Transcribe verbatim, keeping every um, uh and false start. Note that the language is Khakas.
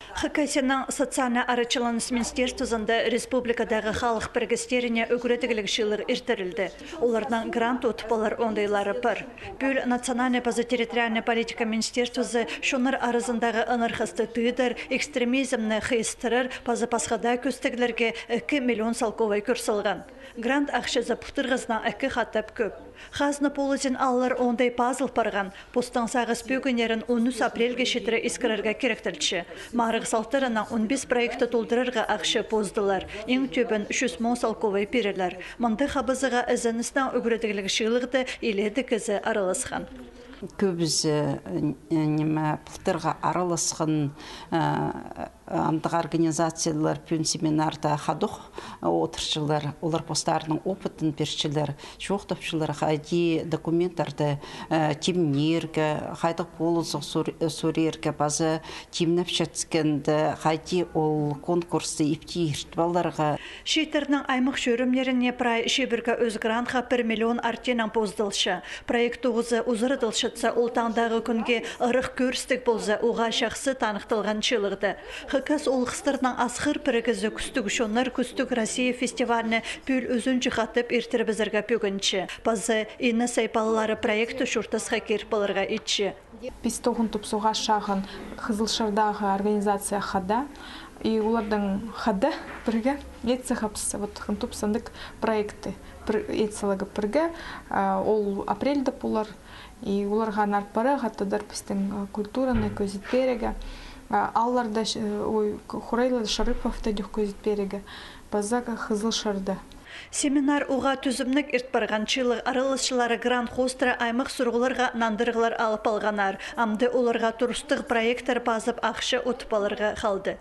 Хакасияның социальнай арачыланыс министерствозында республикадағы халых пірігістеріне ӱгредігліг чыылығ иртірілді. Оларның грант утып алар оңдайлары пар. Пӱӱл национальнай паза территориальнай политика министерствозы чоннар аразындағы ынархасты тыыдар, экстремизмні хыйыстырар паза пасха даа кӧстеглерге ікі миллион салковай кӧр салған. Грант ахчазы пылтырғызынаң ікі хатап кӧп. Хазна полызын алар оңдай пазыл парған. Постың сағыс пӧгіннерін он ӱс апрельге читіре искірерге киректелче. Марығ салтарынаң он пис проектті толдырарға ахча поздылар. Иң тӧбін чӱс муң салковай пирілер. Мында хабызыға ізеністең ӱгредігліг чыылығда илееде кізі араласхан. Кӧбізі, э, ниме, пылтырға араласхан, э, андағ организациялар пӱӱн семинарда хадох одырчалар. Олар постарының опытын пирчелер, чоохтапчалар, хайди документтерні, э, тимнирге, хайдағ полызығ сур-, сурирға, паза тимнепчеткенде хайди ол конкурсты ипти иртіп аларға. Чииттернің аймах чӧрімнеріне прай чибіргі ӱс грантха пір миллион артинаң поздылча. Проект тоғызы узарадылчатса, ол таңдағы кӱнге ырах кӧрістіг полза, уғаа чахсы таныхталған чыылығда. Хакас улуғ хыстарының асхыр пірігізі «Кӱстіг чоннар» кӱстіг Россия фестивальні пӱӱл ӱзінҷі хатап иртірібізерге пӧгінче. Паза «Инне сай палалары» проекті чуртасха киріп аларға итче. Піс тоғын тупсуға шағын Хызылчардағы организация хада. И оларның хада пірге итсеғебіс, вот, хын тупсандығ проектті пір-, ит саларға пірге, а, ол апрельде полар. И оларға анар пара хатадар пістің, а, культураны кӧзіт пирерге. А, алларда, ой, Хурайлада Шарыповта дюх кӧзіт пирерге. Паза Хызылчарда. Семинар уғаа тӱзімніг ирт парған. Чыылығ араласчылары грант хоостыра аймах сурығларға нандырығлар алып алғаннар. Амды оларға турыстығ проекттер пазып, ахча утып аларға халды.